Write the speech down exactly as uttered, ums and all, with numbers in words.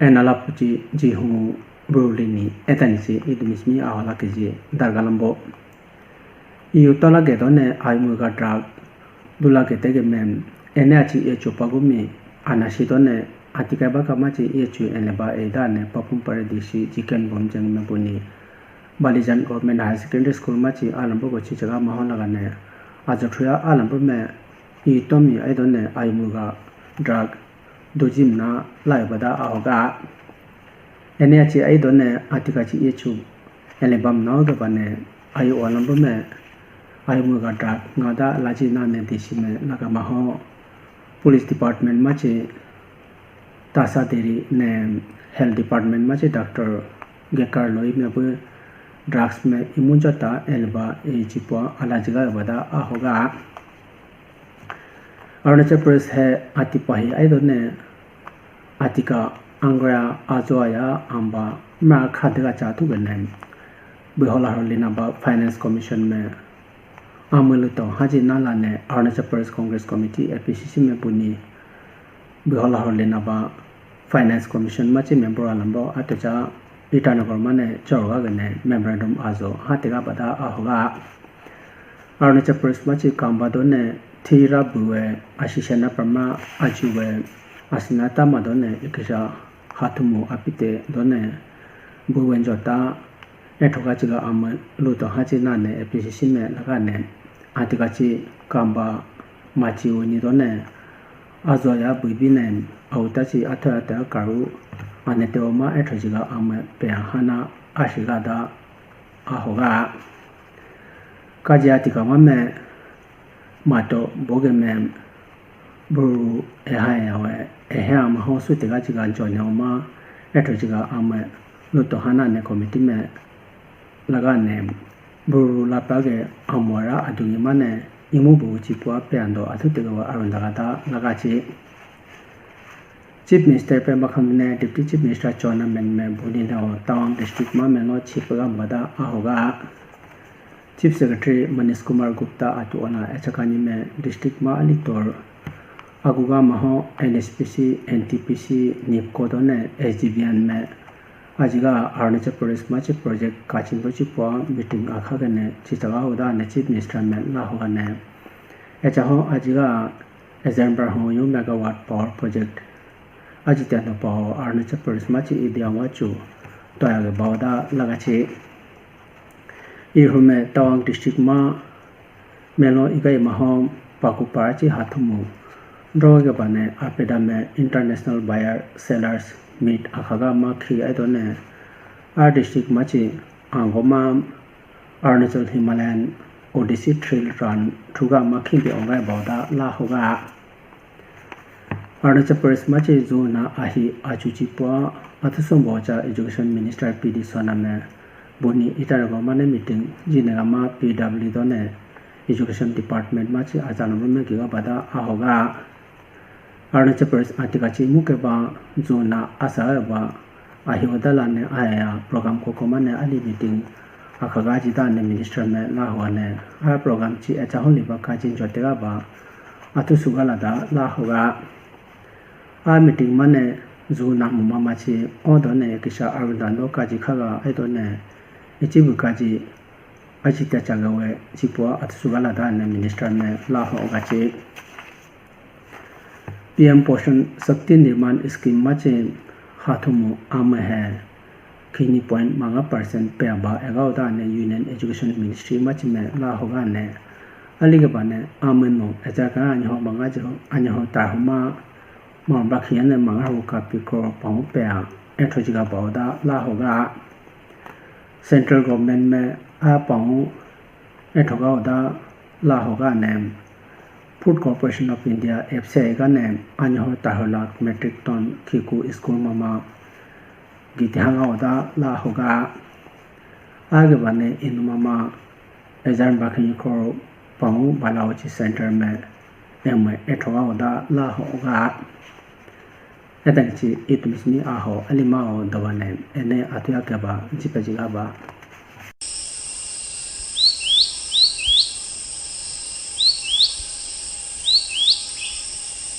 Ena lapu chi ji hu brulini etani si idumi simi ahola keji dargalambo. Iyu tola gedone ayumurga drug dula gedege mem ene achi iye chupa gumi anasi done atika baka machi iye chu enleba edane Papum Pare D C Jiken Bomjang me buni Balijan Government Higher Secondary School machi alambo go chichaga mahon lagane ajo thuya alambo me itomi aidone ayumurga drug dujimna laibada ahoga. Ene achi aidone atika chi iye chu elebam na oge bane ayu alambo me ayumurga drug ngada laji nane D C me laga maho. Police Department machi tasa deri ne Health Department machi Doctor Gekar Loi me bu drugs me imunjata eleba e jipo alajiga bada ahoga. Arunachal Pradesh he atipahi aidone atika angra ajoya amba ma khadega cha thugene bihola horlina ba Finance Commission me amulu to haji nala ne Arunachal Pradesh Congress Committee A P C C me buni bihola horlina ba Finance Commission machi member alambo atocha Itanagar mane chorga gane memorandum ajo hatega bada ahoga. Arunachal Pradesh machi kamba done thira buwe asisena parma ajuwe asina tama done ikisa hathumu apite done buwe jota ethoka chiga ama luto hachi nane A P C C me lagane atika chi kamba machi uni done ajoya buibine auta chi athoya ta karu anete oma etho chiga ama pe hana ashiga da ahoga. Kaji atika mame mato boge mem buru eha yawe ehe ama ho sutega chiga jone oma etho chiga ama luto hana ne committee me laga ne buru lapage amwara adungi mane imu bu chipua pe ando athutega wa arundaga da laga chi. Chief Minister Pema Khandu ne Deputy Chief Minister Chowna Mein me buni ne o Tawang District ma meno chipaga bada ahoga. Chief Secretary Manish Kumar Gupta atu ona echakani me district ma alitor aguga maho N H P C, N T P C, nipco done S D B N me ajiga Arunachal Pradesh machi project kachin dochi pua meeting akha gane chichaga hoda ne Chief Minister me la hoga ne. Echa ho ajiga Ezember ho yu megawatt power project aji tendo paho Arunachal Pradesh machi India wachu toya ge baoda lagachi. Ihume Tawang District ma melo igai mahom paku parachi hathumu droge bane apedame International Buyer Sellers Meet akhaga ma khi aidone a district machi angoma Arunachal Himalayan Odyssey Trail Run thuga ma khimbe ongai baoda la hoga. Arunachal Pradesh machi zona ahi achuchi pua athusombo cha Education Minister P D Sona me buni itarago mane meeting jinega ma P W done Education Department machi achana me giga bada ahoga. Arunachal Pradesh atika chi muke ba zona asa ba ahi odala ne aya program koko mane ali meeting akhaga jida ne minister me la hua ne a program chi echa holi ba kajin jotega ba athu sugala da la hoga. A meeting mane zona muma machi odo ne kisa arunda no kaji khaga edo ne ichibu kaji achi ta chaga we chipua athu sugala da ne minister me la hoga chi. P M Poshan Shakti Nirman Scheme machi hathumu ama he khini point manga percent pe aba ega uda ne Union Education Ministry machi me la hoga ne. Alige ba ne ama no echa ka anyo manga jo anyo ta huma ma ba khiya ne manga hu ka pi crore pa pe a etho jiga ba uda la hoga. Central Government me a pa ethoga oda la hoga ne Food Corporation of India F C I ga ne anyo taho lakh metric ton khiku school mama giti haga oda la hoga. Age bane inu mama ejar bakhi kho pau bala uchi center me eme ethoga oda la hoga. Etan chi itumismi aho alima o dawane ene atuya keba jipa jiga ba